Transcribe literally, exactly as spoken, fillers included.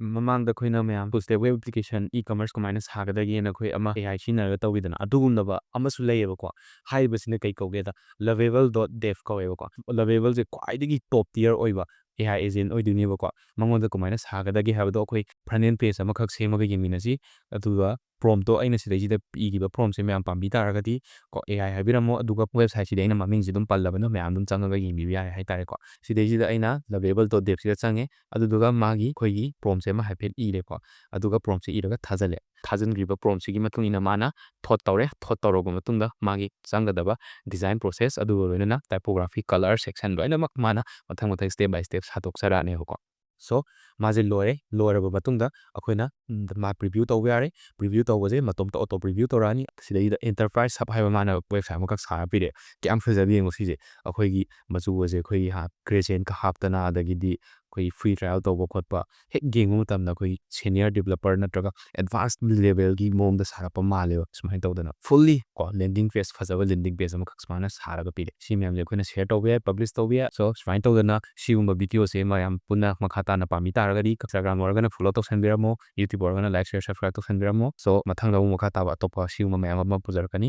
ꯃꯃꯥꯡꯗ ꯑꯩꯈꯣꯏꯅ ꯃꯌꯥꯝ full stack web application, e-commerce ꯀꯃꯥꯏꯅ ꯁꯥꯒꯗꯒꯦꯅ ꯑꯩꯈꯣꯏ ꯑꯃ A I ꯁꯤꯖꯤꯟꯅꯔꯒ ꯇꯧꯈꯤꯗꯅ, ꯑꯗꯨꯒꯨꯝꯂꯕ ꯑꯃꯁꯨ ꯂꯩꯌꯦꯕꯀꯣ꯫ ꯍꯥꯏꯔꯤꯕꯁꯤꯅ ꯀꯩ ꯀꯧꯒꯦꯗ, Lovable dot dev ꯀꯧꯋꯦꯕꯀꯣ꯫ Lovableꯁꯦ ꯈ꯭ꯋꯥꯏꯗꯒꯤ top tier ꯑꯣꯏꯕ A I agent ꯑꯣꯏꯗꯣꯏꯅꯦꯕꯀꯣ꯫ ꯃꯉꯣꯟꯗ ꯀꯃꯥꯏꯅ ꯁꯥꯒꯗꯒꯦ ꯍꯥꯏꯕꯗꯣ ꯑꯩꯈꯣꯏ front end page ꯑꯃꯈꯛ ꯁꯦꯝꯃꯒ ꯌꯦꯡꯃꯤꯟꯅꯁꯤ꯫ ꯑꯗꯨꯒ promptꯇꯣ ꯑꯩꯅ ꯁꯤꯗꯩꯁꯤꯗ ꯏꯈꯤꯕ promptꯁꯦ ꯃꯌꯥꯝ ꯄꯥꯝꯕꯤ ꯇꯥꯔꯒꯗꯤ ꯀꯣ, A I ꯍꯥꯏꯕꯤꯔꯝꯃꯣ, ꯑꯗꯨꯒ websiteꯁꯤꯗ ꯑꯩꯅ ꯃꯃꯤꯡꯁꯦ ꯑꯗꯨꯝ ꯄꯜꯂꯕꯅꯤꯅ ꯃꯌꯥꯝ ꯑꯗꯨꯝ ꯆꯪꯉꯒ ꯌꯦꯡꯕꯤꯕ ꯌꯥꯔꯦ ꯍꯥꯏꯇꯥꯔꯦꯀꯣ꯫ ꯁꯤꯗꯩꯁꯤꯗ ꯑꯩꯅ Lovable dot devꯁꯤꯗ ꯆꯪꯉꯦ, ꯑꯗꯨꯗꯨꯒ ꯃꯥꯒꯤ ꯑꯩꯈꯣꯏꯒꯤ promptꯁꯦ ꯑꯃ ꯍꯥꯏꯐꯦꯠ ꯏꯔꯦꯀꯣ, ꯑꯗꯨꯒ promptꯁꯦ ꯏꯔꯒ ꯊꯥꯖꯜꯂꯦ꯫ ꯊꯥꯖꯤꯟꯈ꯭ꯔꯤꯕ promptꯁꯤꯒꯤ ꯃꯇꯨꯡ ꯏꯟꯅ ꯃꯥꯅ thought ꯇꯧꯔꯦ, thought ꯇꯧꯔꯕ ꯃꯇꯨꯡꯗ ꯃꯥꯒꯤ ꯆꯪꯒꯗꯕ design process ꯑꯗꯨꯒ ꯂꯣꯏꯅꯅ typography, color, section ꯂꯣꯏꯅꯃꯛ ꯃꯥꯅ ꯃꯊꯪ ꯃꯊꯪ step by step ꯁꯥꯗꯣꯛꯆꯔꯛꯑꯅꯦꯕꯀꯣ꯫ So, ꯃꯥꯁꯦ ꯂꯣꯏꯔꯦ꯫ ꯂꯣꯏꯔꯕ ꯃꯇꯨꯡꯗ ꯑꯩꯈꯣꯏꯅ, ꯎꯝ, ꯃꯥ preview ꯇꯧꯕ ꯌꯥꯔꯦ꯫ Preview ꯇꯧꯕꯁꯦ ꯃꯇꯣꯝꯇ auto preview ꯇꯧꯔꯛꯑꯅꯤ꯫ ꯁꯤꯗꯩꯗ Enterprise Hub ꯍꯥꯏꯕ ꯃꯥꯅ website ꯑꯃꯈꯛ ꯁꯥꯔ ꯄꯤꯔꯛꯑꯦ꯫ ꯀꯌꯥꯝ ꯐꯖꯒꯦ ꯌꯦꯡꯉꯣ ꯁꯤꯁꯦ꯫ ꯑꯩꯈꯣꯏꯒꯤ ꯃꯆꯨꯒꯁꯦ ꯑꯩꯈꯣꯏꯒꯤ ꯍꯥ, gradient ꯀ ꯍꯥꯞꯇꯅ, ꯑꯗꯒꯤꯗꯤ ꯑꯩꯈꯣꯏꯒꯤ free trial ꯇꯧꯕ ꯈꯣꯠꯄ, ꯍꯦꯛ ꯌꯦꯡꯕ ꯃꯇꯝꯗ ꯑꯩꯈꯣꯏꯒꯤ senior developer ꯅꯠꯇ꯭ꯔꯒ advanced levelꯒꯤ ꯃꯑꯣꯡꯗ ꯁꯥꯔꯛꯄ ꯃꯥꯜꯂꯦꯕ꯫ ꯁꯨꯃꯥꯏꯅ ꯇꯧꯗꯅ fully ꯀꯣ, landing page, ꯐꯖꯕ landing page ꯑꯃꯈꯛ ꯁꯨꯃꯥꯏꯅ ꯁꯥꯔꯒ ꯄꯤꯔꯦ꯫ ꯁꯤ ꯃꯌꯥꯝꯁꯦ ꯑꯩꯈꯣꯏꯅ share ꯇꯧꯕ ꯌꯥꯏ, publish ꯇꯧꯕ ꯌꯥꯏ꯫ So, ꯁꯨꯃꯥꯏꯅ ꯇꯧꯗꯅ ꯁꯤꯒꯨꯝꯕ videoꯁꯦ ꯃꯌꯥꯝ ꯄꯨꯟꯅ ꯃꯈꯥ ꯇꯥꯅ ꯄꯥꯝꯕꯤ ꯇꯥꯔꯒꯗꯤ Instagram ꯑꯣꯏꯔꯒꯅ follow ꯇꯧꯁꯟꯕꯤꯔꯝꯃꯣ, YouTube ꯑꯣꯏꯔꯒꯅ like, share, subscribe ꯇꯧꯁꯟꯕꯤꯔꯝꯃꯣ꯫ So, ꯃꯊꯪꯗ ꯑꯃꯨꯛ ꯃꯈꯥ ꯇꯥꯕ ꯑꯇꯣꯞꯄ ꯁꯤꯒꯨꯝꯕ ꯃꯌꯥꯝ ꯑꯃ ꯄꯨꯖꯔꯛꯀꯅꯤ꯫